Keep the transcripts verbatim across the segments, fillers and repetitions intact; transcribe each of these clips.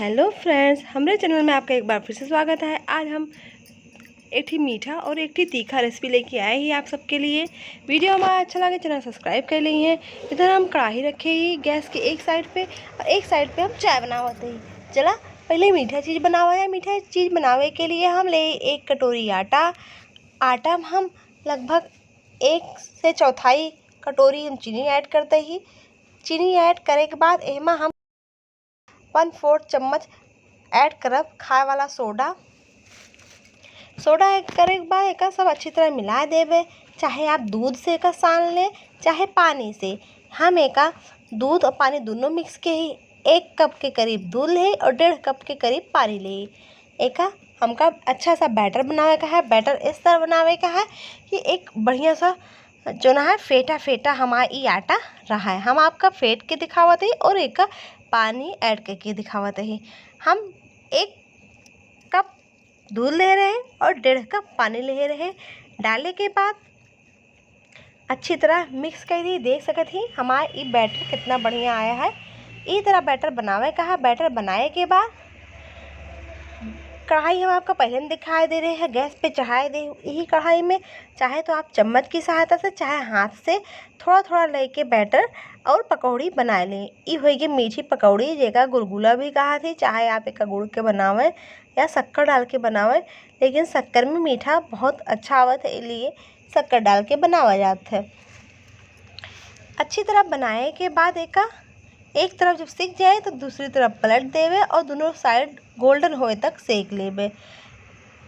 Hello friends, हमरे channel में आपका एक बार फिर से स्वागत है। आज हम एक ठी मीठा और एक ठी तीखा recipe लेके आए ही आप सबके लिए। Video हमारा अच्छा लगे, channel subscribe कर लीजिए। इधर हम कढ़ाई रखे ही gas के एक side पे और एक side पे हम चाय बनावत ही। चला पहले मीठा चीज़ बनावा जाए। मीठा चीज़ बनावे के लिए हम ले एक कटोरी आटा। आटा में हम लगभग एक से चौथाई कटोरी हम चीनी add करते ही। चीनी add करे के बाद एमा हम one fourth चम्मच add करब खाए वाला सोडा। सोडा add करे के बाद एका सब अच्छी तरह मिला देबे। चाहे आप दूध से एका सान ले, चाहे पानी से। हम एका दूध और पानी दोनों mix के ही एक cup के करीब दूध ले और डेढ़ cup के करीब पानी ले। एका हमका अच्छा सा batter बनावे का है। Batter इस तरह बनावे का है कि एक बढ़िया सा जोन है फेटा फेटा हमार ई आटा रहा है। हम आपका फेट के दिखावत ही और एका पानी add करके दिखावत ही। हम एक cup दूध ले रहे और डेढ़ cup पानी ले रहे। डाले के बाद अच्छी तरह mix कर दी। देख सकत ही हमार ई batter कितना बढ़िया आया है। ई तरह batter बनावे का है। Batter बनाए के बाद कढ़ाई हम आपका पहले में दिखाई दे रहे हैं, gas पे चढ़ाए दे। यही कढ़ाई में चाहे तो आप चम्मच की सहायता से, चाहे हाथ से थोड़ा थोड़ा लेके batter और पकौड़ी बनाए लें। ई होइगे मीठी पकौड़ी, जेका गुलगुला भी कहा थी, चाहे आप एका गुड़ के बनावें या शक्कर डाल के बनावें, लेकिन शक्कर में मीठा बहुत अच्छा आवत है, इसलिए शक्कर डाल के बनावा जात है। अच्छी तरह बनाए के बाद एका एक तरफ जब सिक जाए तो दूसरी तरफ पलट देवे और दोनों side golden होए तक सेक लेवे।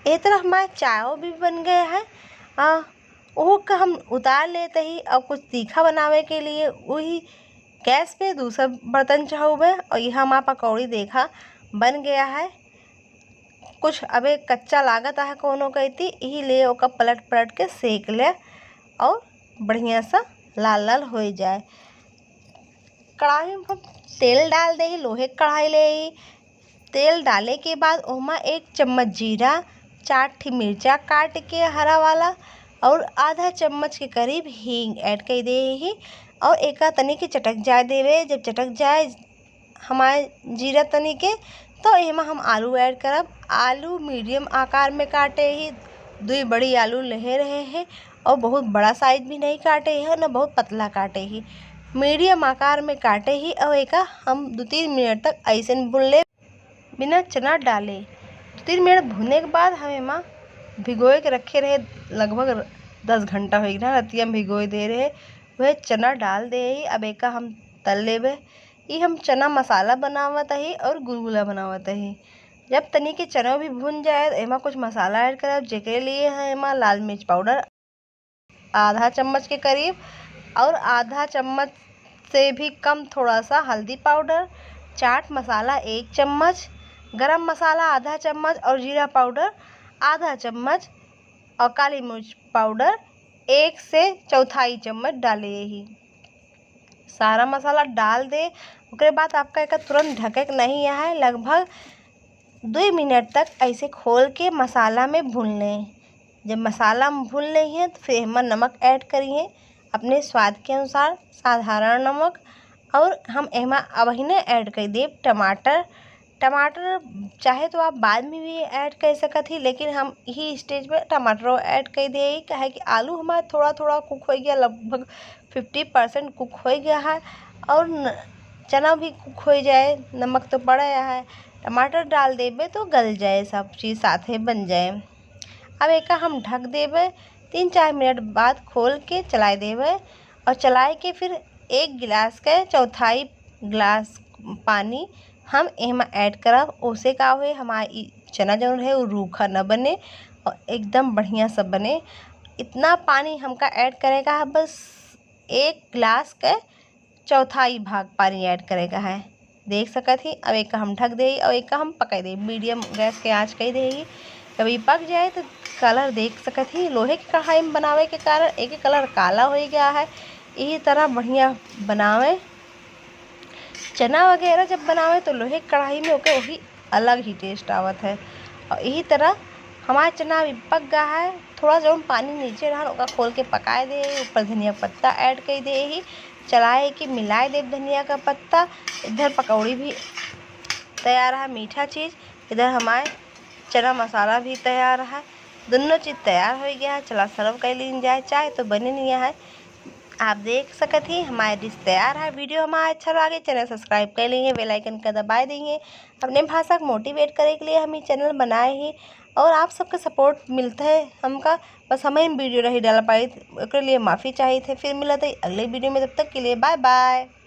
ए तरह हमार चाय भी बन गया है। आ, ओहू का हम उतार लेते ही और कुछ तीखा बनावे के लिए वही gas पे दूसरा बर्तन चढ़ावे और यह हमार पकौड़ी देखा बन गया है। कुछ अबे कच्चा लागत है कोनो कहती, यही ले ओका पलट पलट के सेक ले और बढ़िया सा लाल लाल हो जाए। कढ़ाई में हम तेल डाल दे, लोहे के कढ़ाई ले। तेल डाले के बाद ओमा एक चम्मच जीरा, चार ठी मिर्चा काट के हरा वाला और आधा चम्मच के करीब हींग add कर दे ही और एका तनी के चटक जाए देवे। जब चटक जाए हमारे जीरा तनी के, तो एमा हम आलू add करब। आलू medium आकार में काटे ही, दुई बड़ी आलू लेहे रहे हैं और बहुत बड़ा size भी नहीं काटे ही और न बहुत पतला काटे ही, medium आकार में काटे ही। और एका हम दो तीन मिनट तक ऐसे भून ले बिना चना डाले। दो तीन मिनट भुने के बाद हम एमा भिगोए के रखे रहे, लगभग दस घंटा हो गया, रतिया में भिगोए दे रहे, वह चना डाल दे ही। अब एका हम तल लेबे। ई हम चना मसाला बनावत ही और गुलगुला बनावत ही। जब तनी के चना भी भुन जाए, तो एमा कुछ मसाला add करब, जेकरे लिए है एमा लाल मिर्च powder आधा चम्मच के करीब और आधा चम्मच से भी कम थोड़ा सा हल्दी powder, चाट मसाला एक चम्मच, गरम मसाला आधा चम्मच और जीरा powder आधा चम्मच और काली मिर्च powder एक से चौथाई चम्मच डाले ही। सारा मसाला डाल दे। ओकरे बाद आपका एका तुरंत ढके के नहीं है, लगभग दो मिनट तक ऐसे खोल के मसाला में भून लें। जब मसाला में भून लें हैं, तो फिर एमा नमक add करिए अपने स्वाद के अनुसार, साधारण नमक। और हम एमा अबहिने add कर देब टमाटर। टमाटर चाहे तो आप बाद में भी add कर सकत ही, लेकिन हम यही stage में टमाटरो add कर दे, काहे कि आलू हमारा थोड़ा थोड़ा cook हो गया, लगभग fifty percent cook हो गया है और न, चना भी cook हो जाए, नमक तो पड़ा है, टमाटर डाल देबे तो गल जाए, सब चीज़ साथे बन जाए। अब एका हम ढक देबे, तीन चार मिनट बाद खोल के चलाए देबे और चलाए के फिर एक गिलास के चौथाई गिलास पानी हम एमा add करब। ओसे का होए, हमार ई चना जौन रहे, उ रूखा न बने और एकदम बढ़िया से बने। इतना पानी हमका add करे का है, बस एक गिलास के चौथाई भाग पानी add करे का है। देख सकत ही, अब एक हम ढक दे और एक हम पका दे, medium gas के आँच कर दे। जब ये पक जाए, तो colour देख सकत ही, लोहे के कढ़ाई में बनावे के कारण एक colour काला हो गया है। यही तरह बढ़िया बनावे। चना वगैरह जब बनावे, तो लोहे के कढ़ाई में ओके वही अलग ही taste आवत है। और यही तरह हमारा चना अभी पक गया है, थोड़ा जौन पानी नीचे रहन, ओका खोल के पकाए दे, ऊपर धनिया पत्ता add कर दे ही, चलाए के मिलाए देब धनिया का पत्ता। इधर पकौड़ी भी तैयार है मीठा चीज, इधर हमारे चना मसाला भी तैयार है। दोनों चीज तैयार होइ गया है। चला serve कर लीन जाए, चाय तो बनी नहीं है। आप देख सकत ही हमारे dish तैयार है। Video हमारा अच्छा लागे, channel subscribe कर लेंगे, bell icon का दबाए देंगे। अपने भाषा को motivate करे के लिए हम ये channel बनाए ही और आप सबके support मिलता है हमका, बस हमें video नहीं डाल पाई, ओकरे लिए माफ़ी चाहिए थे। फिर मिलत है अगले video में, तब तक के लिए bye bye।